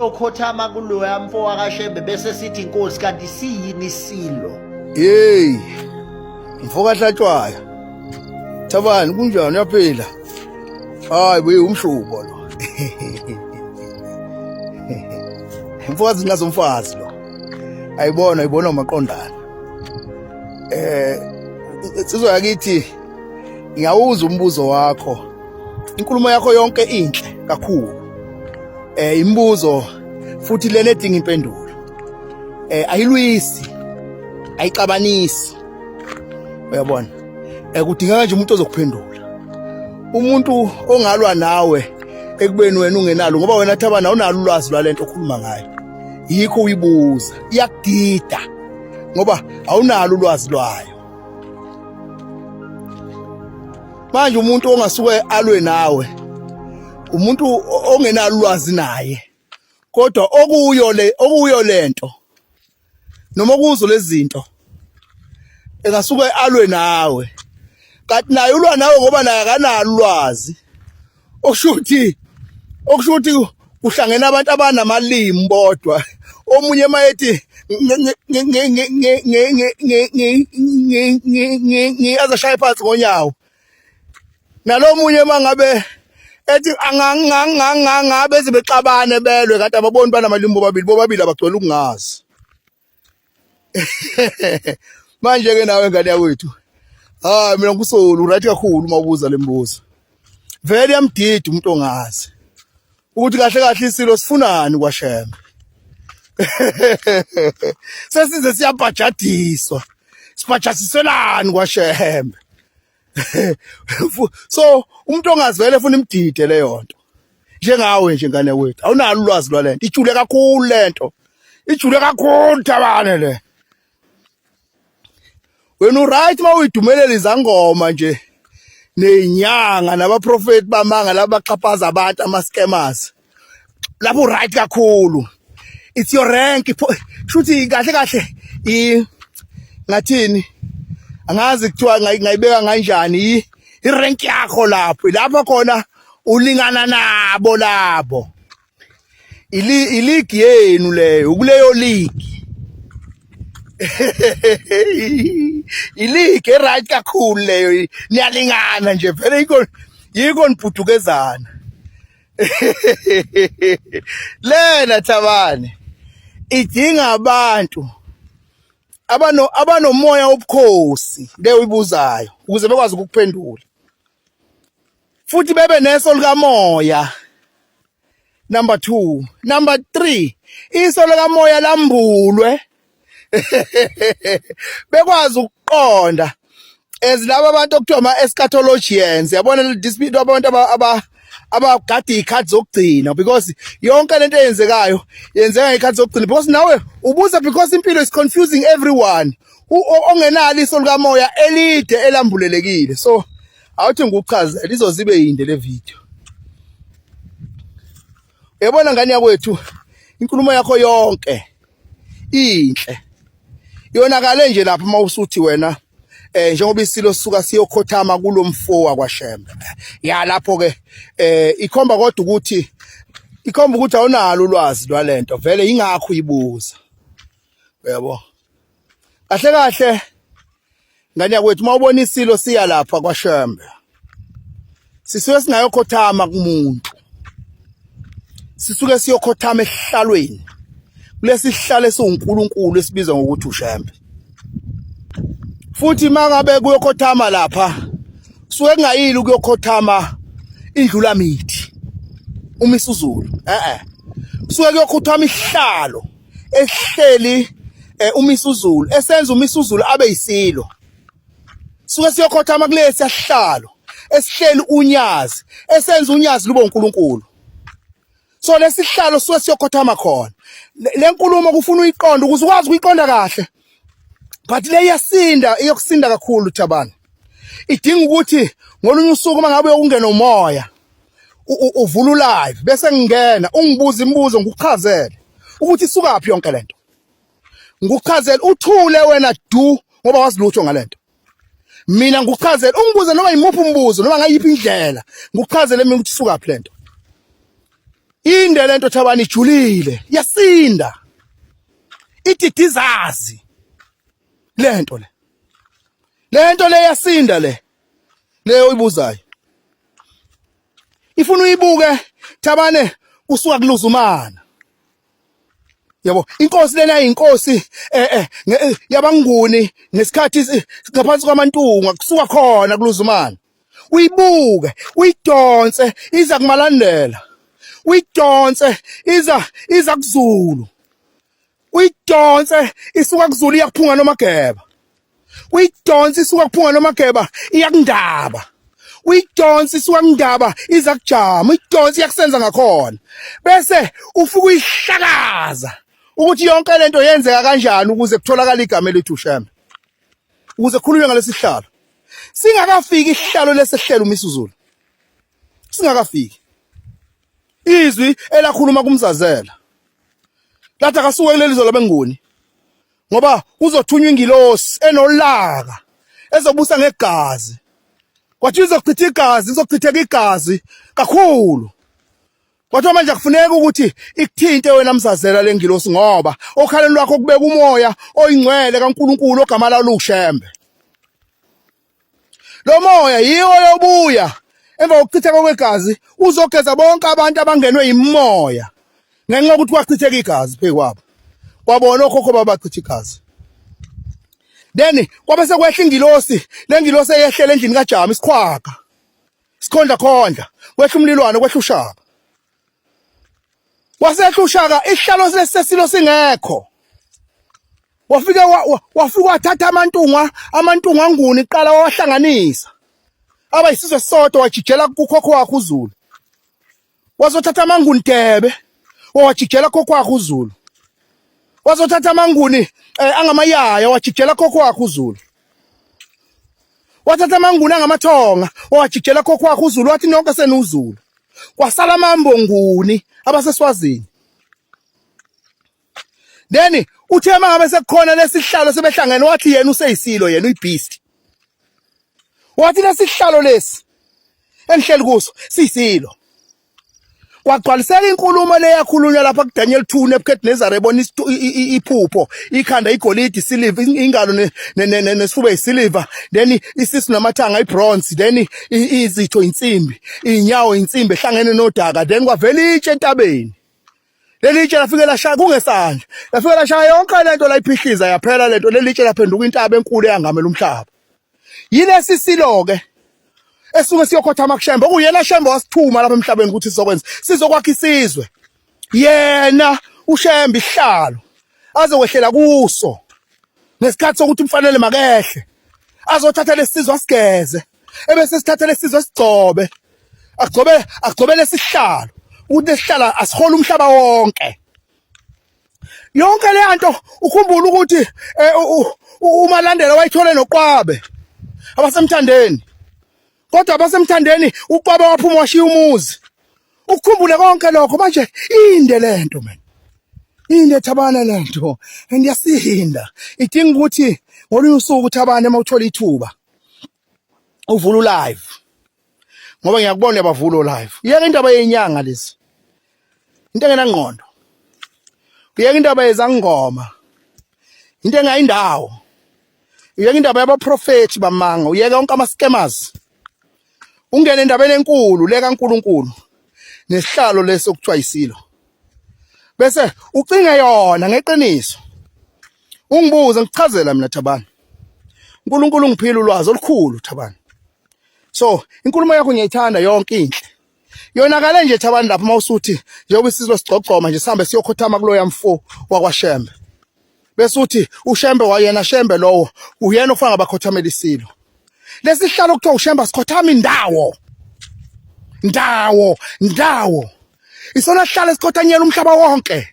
Okhothama kuloya mfo wakaShembe bese sithi inkosi kanti siyini isilo. Hey. Mfo kaHlatshwayo. Thabani kunjani uyaphila? Hayi buye umshubo lo. Mfokazi nazo mfazi lo. Ayibona ayibona umaqondana. Eh insizwa yakithi ngiyawuza umbuzo wakho. Inkulumo yakho yonke inhle kakhulu. Eh imibuzo futhi lena edinga impendulo. Eh ayilwisi. Ayixabanisi. Uyabona? Eh kudingeka nje umuntu ozokuphendula. Umuntu ongalwa nawe ekubeni wena ungenalo ngoba wena Thabana awunalo ulwazi lwalento okhuluma ngayo. Yikho uyibuza. Iyakudida ngoba awunalo ulwazi lwayo. Manje umuntu ongasuke alwe nawe umuntu ongenalo ulwazi naye kodwa okuyo le okuyo lento noma kuzo lezinto engasuke alwe nawe kanti naye ulwa nawe ngoba naye akanalo ulwazi okusho ukuthi okusho ukuthi kuhlangene abantu abanamalimi bodwa omunye mayethi azashaye phansi ngonyawo nalo munye mangabe ethi angangangangangabe bexabane belwe kanti ababoni banamalimi bobabili bobabili abagcwele ukungazi manje ke nawe ngane yakwethu hayi mina ngisolo right kakhulu uma ubuza lembuzo vele yamdida umuntu ongazi ukuthi kahle kahle isilo sifunani kwaShembe sesize siyabhajadiswa sibhajadiselani kwaShembe so umuntu ongazivele funa imdide leyo nto njengawe nje ngane wethu awunalo ulwazi lwalento ijule kakhulu lento ijule kakhulu thabane le wena uright uma uyidumelela izangoma nje nezinyanga nabaprofeti bamanga laba baxhaphaza abantu ama scammers lapho right kakhulu it's your rank shuthi kahle kahle i ngathini angazi kuthiwa ngayibeka kanjani i rank yakho lapho lapho khona ulingana nabo labo ili iligi yenu leyo kuleyo league iligi eright kakhulu leyo niyalingana nje vele yikho yikho nibhudukezana lena Thabane idinga abantu abano abanomoya wobukhosi le uyibuzayo ukuze bekwazi ukukuphendula futhi bebe neso likamoya number 2 number 3 iso likamoya lambulwe bekwazi ukuqonda as laba abantu okuthiwa ama-eschatologians yabona dispute abantu abagada iy'khathi zokugcina because yonke lento eyenzekayo yenzeka ngey'khathi zokugcina because nawe ubuza because impilo is confusing everyone ongenalo iso likamoya elide elambulelekile so awuthi ngikuchazele izozibe yinde le video uyabona ngane yakwethu inkulumo yakho yonke inhle yonakale nje lapha uma usuthi wena eh njengoba isilo sisuka siyokhothama kulomfo wakwaShembe ya lapho ke eh ikhomba kodwa ukuthi ikhomba ukuthi awunalo ulwazi lwalento vele ingakho uyibuza uyabo kahle kahle ngane yakwethu uma ubona isilo siya lapha kwaShembe sisuke singayokhothama kumuntu sisuke siyokhothama esihlalweni kulesi sihlalo esiwuNkulunkulu esibizwa ngokuthi uShembe futhi mangabe kuyokhothama lapha kusuke kungayile ukuyokhothama indlula mithi uMisuzulu eh eh kusuke kuyokhothama isihlalo esihleli eh, uMisuzulu esenza uMisuzulu abe yisilo suke siyokhothama kulesi sihlalo esihleli unyazi esenza unyazi lube uNkulunkulu so lesihlalo suke siyokhothama khona le nkulumo kufuna uyiqonde ukuze ukwazi ukuyiqonda kahle but le iyasinda iyokusinda kakhulu Thabani idinga ukuthi ngolunye usuku uma ngabe uyokungena umoya uvula ulive bese ngingena ungibuza imibuzo ngikuchazele Ukuthi isukaphi yonke lento. Ngikuchazele uthule wena du ngoba wazi lutho ngalento. Mina ngikuchazele ungibuze noma yimuphi umbuzo noma ngayiphi indlela ngikuchazele mina ukuthi isukaphi lento. Inde lento Thabani ijulile, yasinda. Ididizazi lento le. Lento le yasinda le. Leyo oyibuzayo. Ifuna uyibuke Thabane kusuka kuluzumana. Yabo inkosi lena inkosi eh, eh, eh yabanguni ngesikhathi ngaphansi kwaMantungwa kusuka khona kuluzumana. Uyibuke uyidonse iza kumalandela. Uyidonse iza iza kuZulu. Uyidonse isuka kuZulu iyakuphunga noMageba. Uyidonse isuka kuphunga noMageba iyakundaba. Uyidonse isuka kundaba iza kujama. Uyidonse iyakusenza ngakhona. Bese ufika uyihlakaza ukuthi yonke lento yenzeka kanjani ukuze kutholakale igama elithi uShembe. Ukuze kukhulunywe ngalesi sihlalo. Singakafiki isihlalo lesehlelo uMisuzulu. Singakafiki. Izwi elakhuluma kumzazela. Lathi akasuke kuleli zwe labenguni. Ngoba kuzothunywa ingilosi enolaka ezobusa ngegazi. Kwathi izochitha igazi, izochitheka igazi kakhulu. Kodwa manje akufuneki ukuthi ikuthinte wena mzazela lengilosi ngoba okhaleni lwakho kubeka umoya oyingcwele kaNkuluNkulu ogama lawo luShembe. Lo moya yiwo yobuya emva kokuchitheka kwegazi uzogeza bonke abantu abangenwe yimoya ngenxa yokuthi kwachitheka igazi phezu kwabo. Kwabona okhokho babachitha igazi. Then kwabe sekwehla ingilosi, lengilosi eyehlela endlini kaJama isikhwaga. Sikhondla khondla, kwehla umlilwane kwehla ushaka. Wasehla ushaka isihlalo sesilo singekho. Wafike wafika wathatha amantungwa, amantungwa anguni kuqala wawahlanganisa. Aba isizwe sodwa wajijela kukhokho wakhe uZulu. Wazothatha amanguni debe wawajijela khokho wakhe uZulu. Wazothatha amanguni eh, angamayaya wajijela khokho wakhe uZulu. Wathatha amanguni angamathonga wawajijela khokho wakhe uZulu wathi nonke senuZulu. Kwasala amambonguni abaseSwazini. Then uthe mangabe sekukhona lesihlalo sebehlangene wathi yena useyisilo yena uyibeast. Wathi lesihlalo lesi engihleli kuso siyisilo. Kwagcwaliseka inkulumo leyakhulunywa lapha kuDaniel 2 Nebuchadnezzar ebona iphupho ikhanda igolide isiliva ingalo nesifuba isiliva then isisu namathanga ibronze then izitho insimbi inyawo insimbi ehlangene nodaka then kwavela itshe entabeni. Leli tshe lafike lashaya kungesandla. Lafike lashaya yonke lento layiphihliza yaphela lento leli tshe laphenduka intaba enkulu eyangamela umhlaba. Yilesi silo ke esuke siyokhothama kuShembe okuyena Shembe wasithuma lapha emhlabeni ukuthi sizokwenza sizokwakha isizwe. Yena uShembe ihlalo azokwehlela kuso ngesikhathi sokuthi umfanele makehle azothatha lesizwe asigeze ebese sithatha lesizwe sigcobe agcobe agcobe lesihlalo ukuthi lesihlala asihola umhlaba wonke yonke le nto ukhumbula ukuthi eh, uMalandela wayithole noQwabe abasemthandeni kodwa abasemthandeni uQwabe waphuma washiya umuzi ukukhumbule konke lokho manje inde lento man inde thabana lento and yasinda idinga ukuthi ngolunye usuku thabane uma uthola ithuba uvula live ngoba ngiyakubona uyabavula live uyeka indaba yenyanga lezi into engenangqondo uyeka indaba yezangoma into engayindawo uyeka indaba yabaprofethi bamanga uyeka wonke ama-scammers ungene endabeni enkulu le kaNkuluNkulu nesihlalo leso okuthiwa isilo bese ucinge yona ngeqiniso ungibuze ngikuchazela mina Thabani uNkulunkulu ungiphile ulwazi olukhulu Thabani so inkulumo yakho ngiyayithanda yonke inhle yonakale nje Thabani lapho mawusuthi njengoba isizwe sigcogcoma nje sihambe siyokhothama kuloya mfo wakwaShembe bese uthi uShembe wayena Shembe lowo uyena ofanga abakhothamela isilo lesihlalo kuthiwa uShembe asikhothama indawo ndawo ndawo isona sihlalo esikhothanyela umhlaba wonke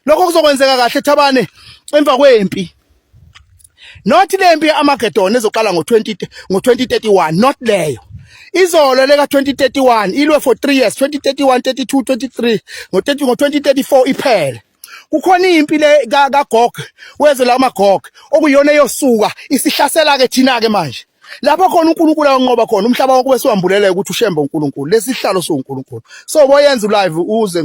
lokho kuzokwenzeka kahle Thabane emva kwempi not lempi yeArmageddon ezoqala ngo-20 ngo-2031 not leyo. Izolo leka 2031 ilwe for 3 years, 2031, 32, 23, ngo-30, ngo-2034 iphele. Kukhona impi le kaGog, wezwe la maGog, okuyiyona eyosuka isihlasela ke thina ke manje. Lapho khona uNkulunkulu ayonqoba khona umhlaba wonke bese wambuleleka ukuthi uShembe uNkulunkulu, lesihlalo siwuNkulunkulu. So boyenza live uze.